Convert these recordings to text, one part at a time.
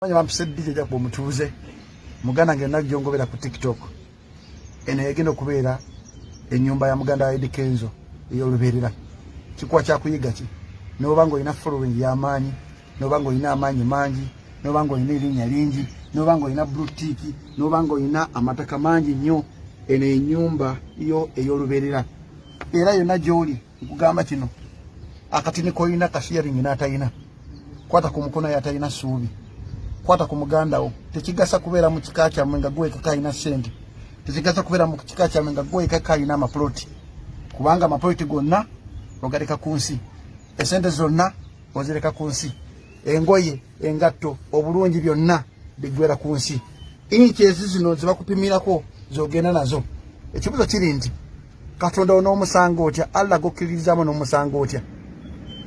Manya bampise DJ Jacob omutuuze muganda nge yonna gyongobera ku TikTok. Eno yegenda okubeera ennyumba ya muganda wa Eddy Kenzo ey'olubeerera. Kikuwa kyakuyiga ki? N'oba ng'olina following y'amaanyi, n'oba ng'olina amaanyi mangi, n'oba ng'olina erinnya lingi, n'oba ng'olina blue tick, n'oba ng'olina amataka mangi nnyo, eno ennyumba yo ey'olubeerera. Era yonna gy'oli nkugamba kino, akatini k'olina kasharing n'atalina. Kwata ku mukono yatalina ssuubi, kwata ku muganda wo. Tekigasa kubeera mu kika kyammwe nga gwe wekka alina ssente, tekigasa kubeera mu kika kyammwe nga gwe wekka alina amapuloti, kubanga amapuloti gonna ogaleka ku nsi, esente zonna ozireka ku nsi, engoye, engatto, obulungi byonna biggwera ku nsi. Inchi ezi zino zebakupimirako zogenda nazo. Ekibuzo kiri nti Katonda onoomusanga otya? Allah gokkiririzaamu n'omusanga otya?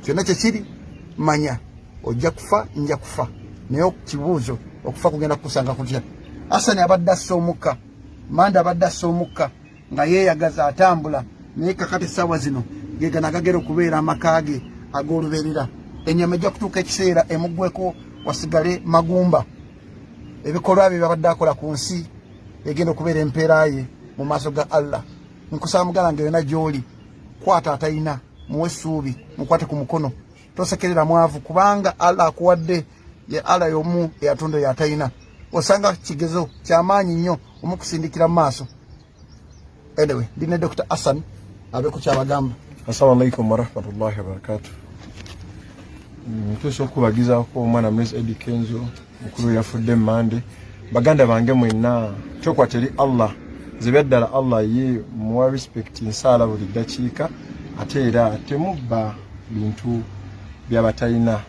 Kyonna kyekiri, manya ojja kufa, nja kufa, naye kibuuzo okufa kugenda kukusanga kutya? Asani abadde assa omukka, Manda abadde assa omukka nga yeeyagaza atambula, naye kakati essaawa zino gegano agagera okubeera amaka ge ag'olubeerera. Ennyama ejja kutuuka ekiseera emuggweko wasigale magumba. Ebikolwa bye byabadde akola ku nsi egenda okubeera empeera ye mu maaso ga Allah. Nkusaba muganda nge yona gy'oli, kwata atalina, muwe essuubi, mukwate ku mukono, tosekerera mwavu, kubanga Allah akuwadde ye Allah y'omu eyatonda oyo atalina. Osanga kigezo kyamaanyi nnyo omukusindikira mu maaso. Anyway, ndi ne Dr. Hassan abeeko kyabagamba. Assalamu alaikum warahmatullahi wabarakatuh. Ntuuse okubagizaako omwana Mrs. Eddy Kenzo mukulu yafudde Mande. Baganda bange mwenna, kyokwata eri Allah nze byaddala Allah ye muwa respect, nsaala buli ddakiika, ate era temubba bintu byabatalina,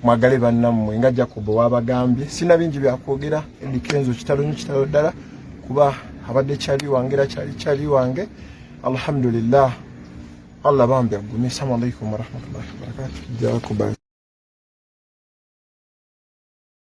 mwagale bannammwe nga Jacob wabagambye. Sina bingi byakwogera. Eddy Kenzo kitalo nnyo, kitalo ddala, kuba abadde kyali wange era kyali kyali wange. Alhamdulillah, Allah bambi agumye. Assalamu alaikum warahmatullahi wabarakatuh. Jacob.